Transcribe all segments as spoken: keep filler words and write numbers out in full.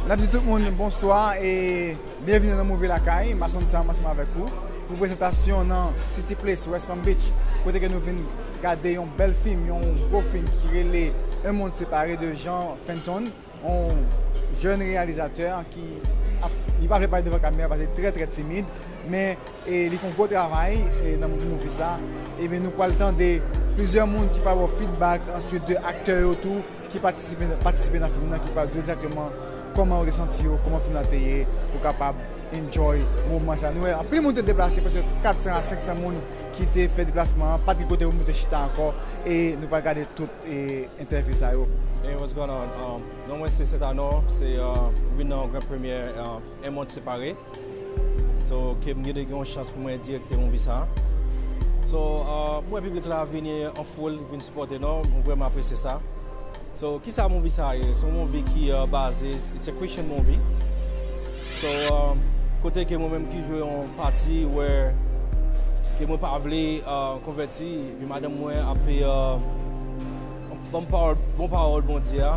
N ap di tout moun bonswa e byenvini nan Movie Lakay. Mason Sam ansanm avèk ou pou prezantasyon nan City Place, West Palm Beach, kote ke nou vin gade yon bèl fim, yon gwo fim ki rele Un Monde Séparé de Jean Fenton, yon jèn reyalizatè ki ap, li pa vle pale devan kamera paske li trè, trè timid, men e li fè yon gwo travay e nan movie sa. Ebyen, nou pral tande plizyè moun ki pral ba w feedback, answit de aktè yo tou ki patisipe, patisipe nan fim nan, ki pral di w egzakteman kòman yo resanti yo, kòman fim nan te ye, pou kapab enjoy moman sa. Nou wè anpil moun te deplase, prèske kat san a senk san moun ki te fè deplasman an, pa t gen kote pou moun te chita ankò, e nou pral gade tout e entèvyou sa yo. Hey, what's going on? Um, non mwen se Setano, se uh, vin nan gran premyè uh, Un Monde Séparé. So, ke m gen de gen yon chans pou mwen direkte movie sa. So, uh, mwen piblik la vini an foul, vin sipòte nou, mwen vrèman apresye sa. So, kisa movie sa ye? Se yon movie ki uh, baze, it's a Christian movie. So, um, kote ke mwen menm ki jwe yon pati where ke mwen pa vle uh, konvèti, epi madanm mwen ap uh, bon pawòl, bon pawòl Bondye a.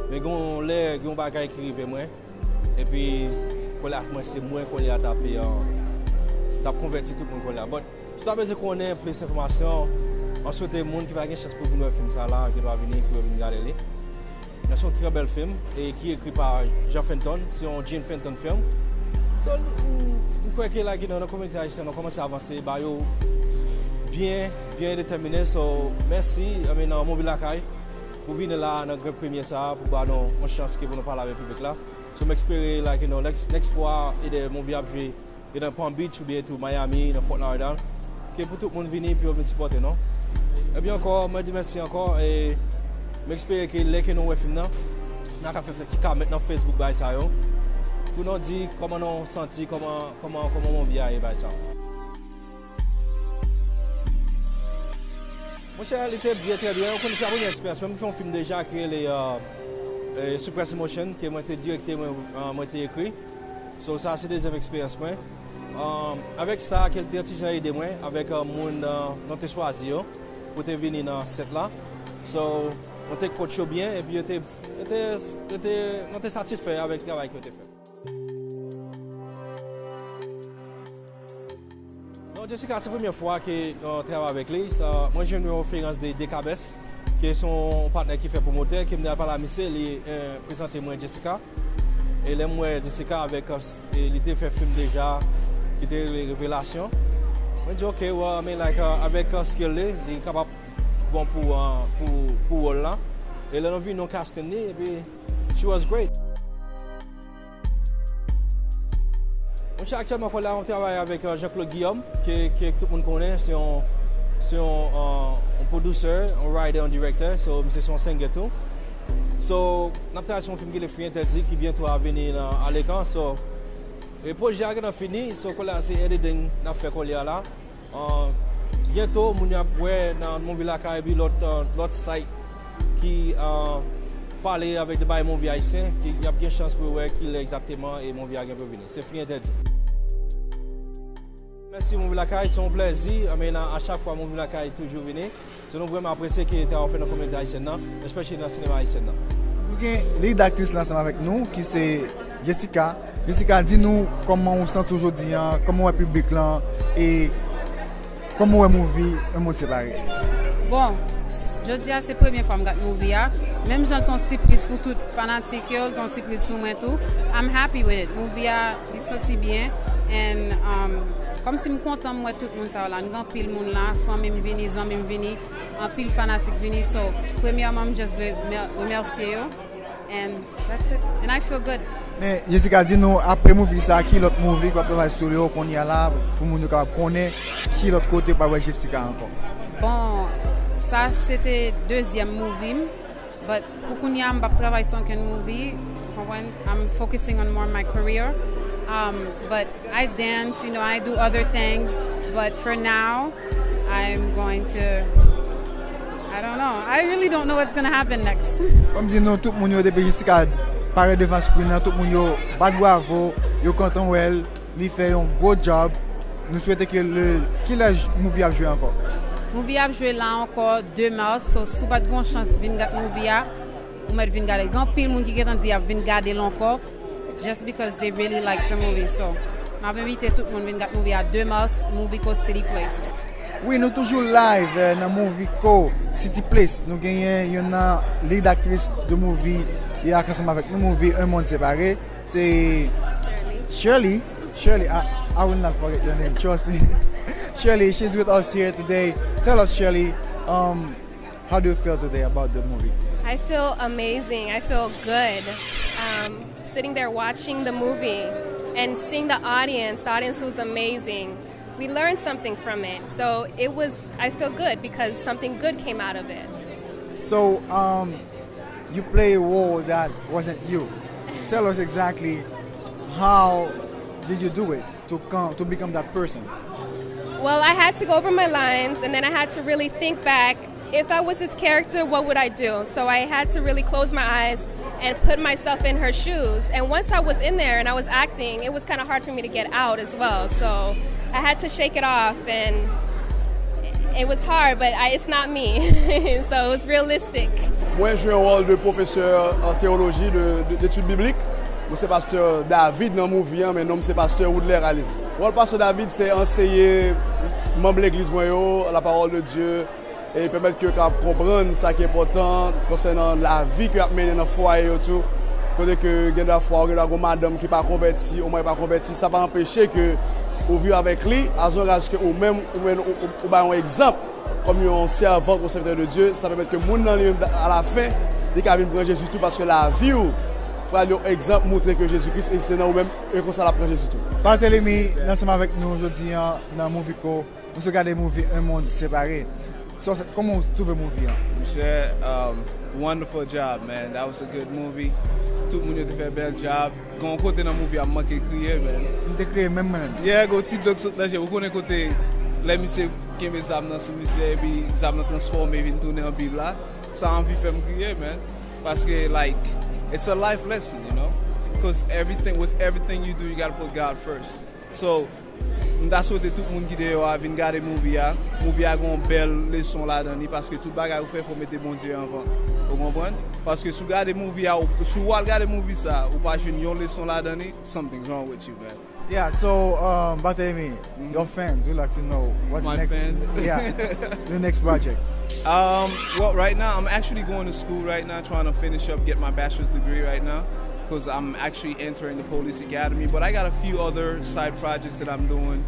Men gen yon lè, gen yon bagay ki rive mwen. Epi, kounye a mwen se mwen kounye a t ap, uh, t ap konvèti tout moun kounye a. But, si w ta bezwen konnen plis enfòmasyon, mwen swete moun ki pa gen chans pou vin wè fim sa la, gen dwa vini pou yo vin gade li. Men se yon trè bèl fim e ki ekri pa Jean Fenton, se yon Jean Fenton film. So, m, m kwè ke like, you know, nan kominote ayisyen, nou kòmanse avanse, ba yo byen, byen detèmine. So, mèsi, I mean, uh, Movie Lakay, pou vini la nan gran premye sa, pou ba nou yon chans ke pou nou pale avèk piblik la. So, m espere, like, you know, next, next fwa, either movie ap jwe, either Palm Beach oubyen tou Miami, nan Fort Lauderdale, ke pou tout moun vini, pou yo vin sipòte nou. Epi ankò, mwen di mèsi ankò, e m espere ke lè ke nou wè fim nan, n a ka fè, fè ti kòmantè nan Facebook bay sa yo, pou nou di kòman nou santi, kòman, kòman, kòman movie a ye bay sa. Monchè, li te byen, trè byen. Ou konn, se la premyè eksperyans mwen. Mwen fè yon fim deja ki rele uh, eh, Suppress Emotion, ke mwen te direkte, mwen, uh, mwen te ekri. So, sa se dezyèm eksperyans mwen. Um, avèk star ke l te yon ti jan ede mwen, avèk uh, moun uh, nou te chwazi yo, pou te vini nan set la. So, mwen te coach yo byen, epi yo te, yo te, yo te, mwen te satisfè avèk travay ke yo te fè. Non, Jessica, se premyè fwa ke nou travay avèk li. Sa, mwen jwenn yon referans de Dekabès, ke se yon patnè ki fè pwomotè, ke m te al pale a misye, li eh, prezante mwen Jessica. E lè m wè Jessica avèk, eh, li te fè fim deja, ki te rele Revelasyon. Mwen di, ok, well, I mean, like, uh, avèk uh, skill li, li kapab bon pou, uh, pou, pou wòl la. E lè nou vin nou casting li, epi she was great. Monchè, aktyèlman, kounye a, mwen travay avèk uh, Jean-Claude Guillaume, ke, ke tout moun konnen, se yon, se yon, uh, yon producer, yon writer, yon director, so, misye se yon singer tou. So, n ap travay sou yon fim ki rele Free Interdit, ki byento a vini nan, a lekan, so, e pwojè a gentan fini, so, kounye a, se editing n ap fè kounye a la. Uh, byento, moun yo ap wè nan Movie Lakay epi lòt, uh, lòt site ki uh, pale avèk de bay movie ayisyen, ki y ap gen chans pou yo wè kilè egzakteman e movie a gen pou vini. Se Free Interdit. Mèsi Movie Lakay, se yon plèzi. I mean, a, a chak fwa Movie Lakay toujou vini. So nou vrèman apresye ke travay w fè nan kominote ayisyèn nan, especially nan sinema ayisyèn nan. Nou gen lead aktris la ansanm avèk nou, ki se Jessica. Jessica, di nou kòman w santi w jodi a, kòman w wè piblik lan, e kòman w wè movie Un Monde Séparé? Bon, jodi a se premye fwa m gad movie a. Menm jan l te yon sipriz pou tout fanatik yo, l te yon sipriz pou mwen tou. I'm happy with it. Movie a, li soti byen. And um, kòmsi m kontan m wè tout moun sa yo la. N gen anpil moun la, fanmi m vini, zanmi m vini, anpil fanatik vini. So, premyèman, m just vle mè- remèsye yo. And that's it. And I feel good. Men, Jessica, di nou, apre movie sa, ki lòt movie k w ap travay sou yo kounye a la, pou moun yo kapab konnen ki lòt kote w pral wè Jessica ankò? Bon, sa se te dezyèm movie m, but pou kounye a, m p ap travay sou okenn movie, ou konprann? I'm focusing on more my career. Um, but I dance, you know, I do other things, but for now, I'm going to, I don't know. I really don't know what's gonna happen next. Kòm di nou, tout moun yo depi Jessica parèt devan screen nan, tout moun yo bat bravo, yo kontan wè l, li fè yon gwo job. Nou swete ke le, kilè j- movie ap jwe ankò? Movie ap jwe la ankò de mas, so si w pa t gen yon chans vin gad movie a, ou mèt vin gade l. Gen anpil moun ki gentan di y ap vin gade l ankò. Just because they really like the movie. So, m ap envite tout moun vin gad movie a de mas, Movie Co City Place. Wi, nou toujou live eh, nan Movie Co City Place. Nou genyen youn nan lead aktris de movie, li ak ansanm avèk nou movie Un Monde Séparé. Se Shirley. Shirley, I, I will not forget your name, trust me. Shirley, she's with us here today. Tell us, Shirley, um, how do you feel today about the movie? I feel amazing. I feel good. Um, sitting there watching the movie and seeing the audience, the audience was amazing. We learned something from it. So it was, I feel good because something good came out of it. So, um, you play a role that wasn't you. Tell us exactly how did you do it to come to become that person? Well, I had to go over my lines, and then I had to really think back. If I was this character, what would I do? So I had to really close my eyes and put myself in her shoes. And once I was in there and I was acting, it was kind of hard for me to get out as well. So I had to shake it off, and it was hard, but I, it's not me. So it was realistic. Mwen jwe yon wòl de pwofesè an teyoloji, de, de, detid biblik. Mwen se pastè David nan movie an, men non m se pastè Woodler Alice. Wòl pastè David se anseye manm legliz mwen yo la parole de Dieu e pèmèt ke yo kapab konprann sa ki enpòtan konsènan lavi ke y ap mennen nan fwaye yo tou. Kote ke gen dwa fwa ou gen dwa gon madanm ki pa konvèti, ou mari pa konvèti, sa pa anpeche ke ou viv avèk li, as long as ke ou menm ou, ou, ou bay yon egzanp kòm yon sèvant ou sèvitè de Dye, sa pèmèt ke moun nan li menm alafen li ka vin pran Jezi tou paske lavi w pral yon egzanp moutre ke Jezi Kris egziste nan ou menm e konsa l ap pran Jezi tou. Barthélemy ansanm avèk nou jodi an nan Movie Co. Nou sot gade movie Un Monde Séparé. So, kòman w twouve movie an? Monchè, um, wonderful job, man. That was a good movie. Tout moun yo te fè bèl job. Gen yon kote nan movie a m manke kriye, man. M te kriye menm mwen menm. Yeah, gon ti dlo k sot nan je m. Ou konnen kote lè misye kenbe zam nan sou misye epi zam nan transfòme vin tounen an bib la? Sa anvi fè m kriye, man. Paske, like, it's a life lesson, you know? Because everything, with everything you do, you gotta put God first. So, m ta swete tout moun ki deyò a vin gade movie a. Movie a gen yon bèl leson ladan li paske tout bagay ou fè fò w mete Bondye anvan. Ou konprann? Paske si w gade movie a, si w al gade movie sa, ou pa jwenn yon leson ladan li, something's wrong with you, man. Yeah, so um, Barthélemy, mm-hmm. Your fans would like to know what's My next. Fans? Yeah, the next project. Um, well, right now I'm actually going to school right now, trying to finish up, get my bachelor's degree right now, because I'm actually entering the police academy. But I got a few other side projects that I'm doing.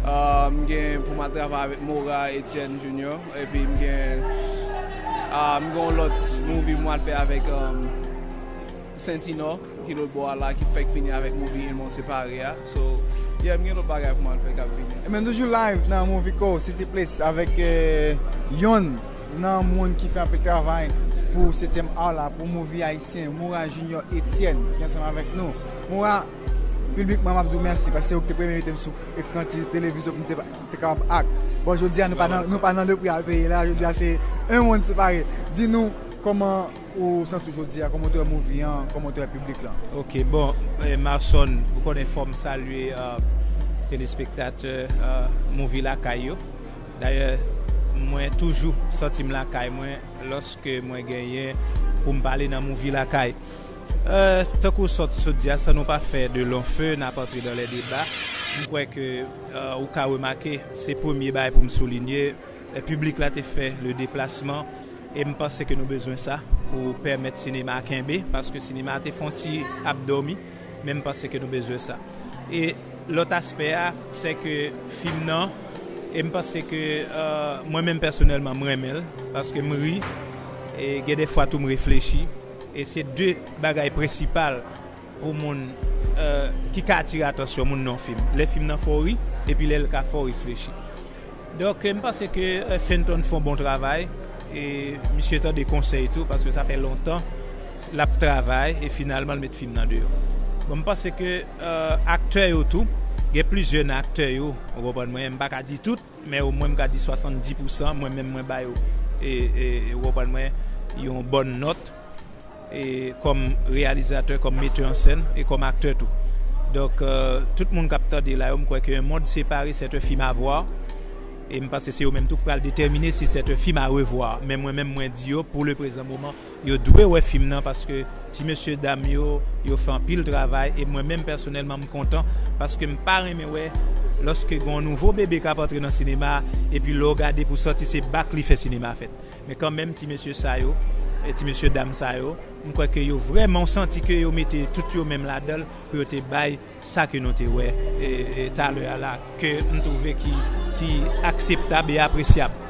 Um, gen pou mwen travay avèk Mora Etienne Junior, epi m gen um, m gen yon lòt movie mwen fè avèk um, Sentinò. Ki lòt bò a la ki fèk fini avèk movie Un Monde Séparé a. So, yeah, m gen lòt bagay pou m al fè k ap vini. Ebyen, toujou live nan Movie Co City Place avèk eh, yonn nan moun ki fè anpil travay pou setyèm art la, pou movie ayisyen, Moura Junior Etienne, ki ansanm avèk nou. Moura, piblikman m ap di w mèsi paske se ou ki te premye mete m sou ekran ti televizyon pou m te, te kapab act. Bon, jodi a nou pa nan, nou pa nan le pri al peye la, jodi a se Un Monde Séparé. Di nou kòman Ou santi w jodi a, kòman w te wè movie an, kòman w te wè piblik lan? Ok, bon, eh, Marson, ou konnen fò m salye eh, telespektatè eh, Movie Lakay yo. Dayè, mwen toujou santi m lakay mwen lòske mwen genyen pou m pale nan Movie Lakay. Eh, tankou w sot, sot di a, san nou pa fè de lon fe, n ap antre dan lè deba. M kwè ke eh, ou ka remake, se premye bagay pou m soulinye, eh, piblik la te fè le deplasman. E m panse ke nou bezwen sa pou pèmèt sinema a kenbe, paske sinema a te fè yon ti ap dòmi, men m panse ke nou bezwen sa. E lòt aspè a, se ke fim nan, e m panse ke euh, mwen menm pèsonèlman m renmen l, paske m ri, e gen de fwa tou m reflechi, e se de bagay prensipal pou moun euh, ki ka atire atansyon moun nan yon fim. Lè fim nan fè w ri, epi lè l ka fè w reflechi. Donk, m panse ke euh, Fenton fè yon bon travay. E misye tande konsèy tou, paske sa fè lontan l ap travay e finalman l met fim nan deyò. Bon, m panse ke euh, aktè yo tou, gen plizyè nan aktè yo, ou konprann mwen, m pa ka di tout, men omwen m ka di swasanndis pousan, mwen menm mwen ba yo, e, e, ou konprann mwen, yon bòn nòt. E kòm reyalizatè, kòm metè an sèn e kòm aktè tou. Donk, euh, tout moun k ap tande la yo, m kwè ke Un Monde Séparé, c'est un film à voir. E m panse se yo menm tou k pral detèmine si c'est un film à revoir. Men mwen menm, mwen di yo, pou le prezan moman, yo dwe wè fim nan, paske ti mesye dam yo, yo fè anpil travay, e mwen menm pèsonèlman, m kontan, paske m pa renmen wè lòske gen yon nouvo bebe k ap antre nan sinema, epi lè w gade pou sòti, se bak li fè sinema fèt. Men kanmenm, ti mesye sa yo, e ti mesye dam sa yo, m kwè ke yo vrèman, w santi ke yo mete tout yo menm ladan l pou yo te bay sa ke nou te wè, e, e, talè a la, ke m twouve ki, ki akseptab e apresyab.